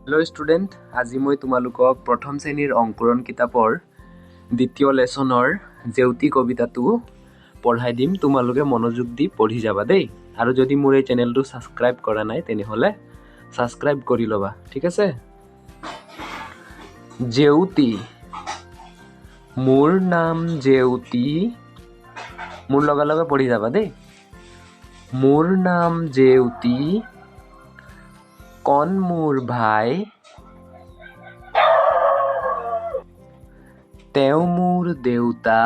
Hello' student, আজি মই তোমালোকক প্ৰথম শ্ৰেণীৰ অংকুৰণ কিতাপৰ দ্বিতীয় লেচনৰ জেউতি কবিতাটো পঢ়াই দিম। তোমালোকে মনোযোগ দি পঢ়ি যাবা দেই। আৰু যদি মোৰ এই চেনেলটো ছাবস্ক্ৰাইব কৰা নাই, তেনেহ'লে ছাবস্ক্ৰাইব কৰি ল'বা, ঠিক আছে? জেউতি। মোৰ নাম জেউতি। মোৰ লগে লগে পঢ়ি যাবা দেই। মোৰ নাম জেউতি, কণ মোৰ ভাই, তেওঁ মোৰ দেউতা,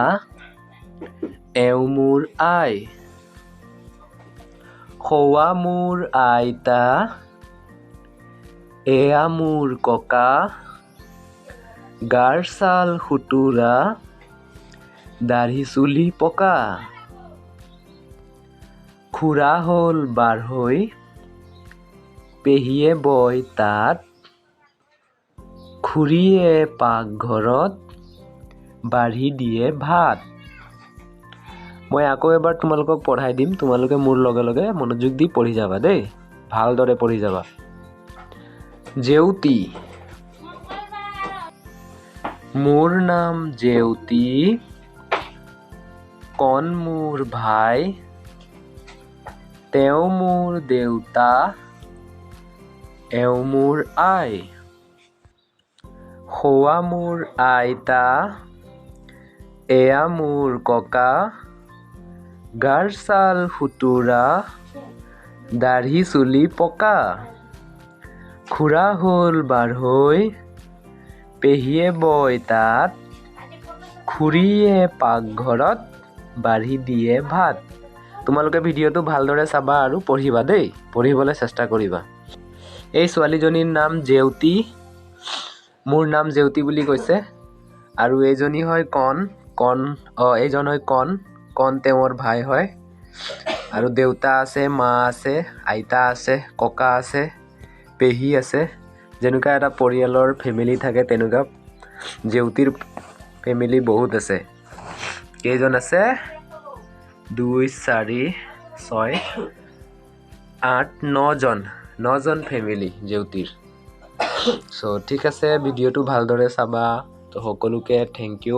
এওঁ মোৰ আই, সৌৱা মোৰ আইতা, এয়া মোৰ ককা, গাৰ ছাল সুতুৰা, দাঢ়ি চুলি পকা, খুৰা হ'ল বাঢ়ৈ, পেহীয়ে বয় তাঁত, খুৰীয়ে পাকঘৰত বাঢ়ি দিয়ে ভাত। মই আকৌ এবাৰ তোমালোকক পঢ়াই দিম, তোমালোকে মোৰ লগে লগে মনোযোগ দি পঢ়ি যাবা দেই, ভালদৰে পঢ়ি যাবা। জেউতি। মোৰ নাম জেউতি, কণ মোৰ ভাই, তেওঁ মোৰ দেউতা, এওঁ মোৰ আই, সৌৱা মোৰ আইতা, এয়া মোৰ ককা, গাৰ ছাল সুতুৰা, দাঢ়ি চুলি পকা, খুৰা হ'ল বাঢ়ৈ, পেহীয়ে বয় তাঁত, খুৰীয়ে পাকঘৰত বাঢ়ি দিয়ে ভাত। তোমালোকে ভিডিঅ'টো ভালদৰে চাবা আৰু পঢ়িবা দেই, পঢ়িবলৈ চেষ্টা কৰিবা। এই ছোৱালীজনীৰ নাম জেউতি, মোৰ নাম জেউতি বুলি কৈছে। আৰু এইজনী হয় কণ, কণ, অঁ, এইজন হয় কণ, কণ তেওঁৰ ভাই হয়। আৰু দেউতা আছে, মা আছে, আইতা আছে, ককা আছে, পেহী আছে। যেনেকুৱা এটা পৰিয়ালৰ ফেমিলি থাকে, তেনেকুৱা জেউতিৰ ফেমিলি বহুত আছে। কেইজন আছে? 2, 4, 6, 8, 9জন, 9জন ফেমিলি জেউতিৰ। চ' ঠিক আছে, ভিডিঅ'টো ভালদৰে চাবা। তো সকলোকে thank U.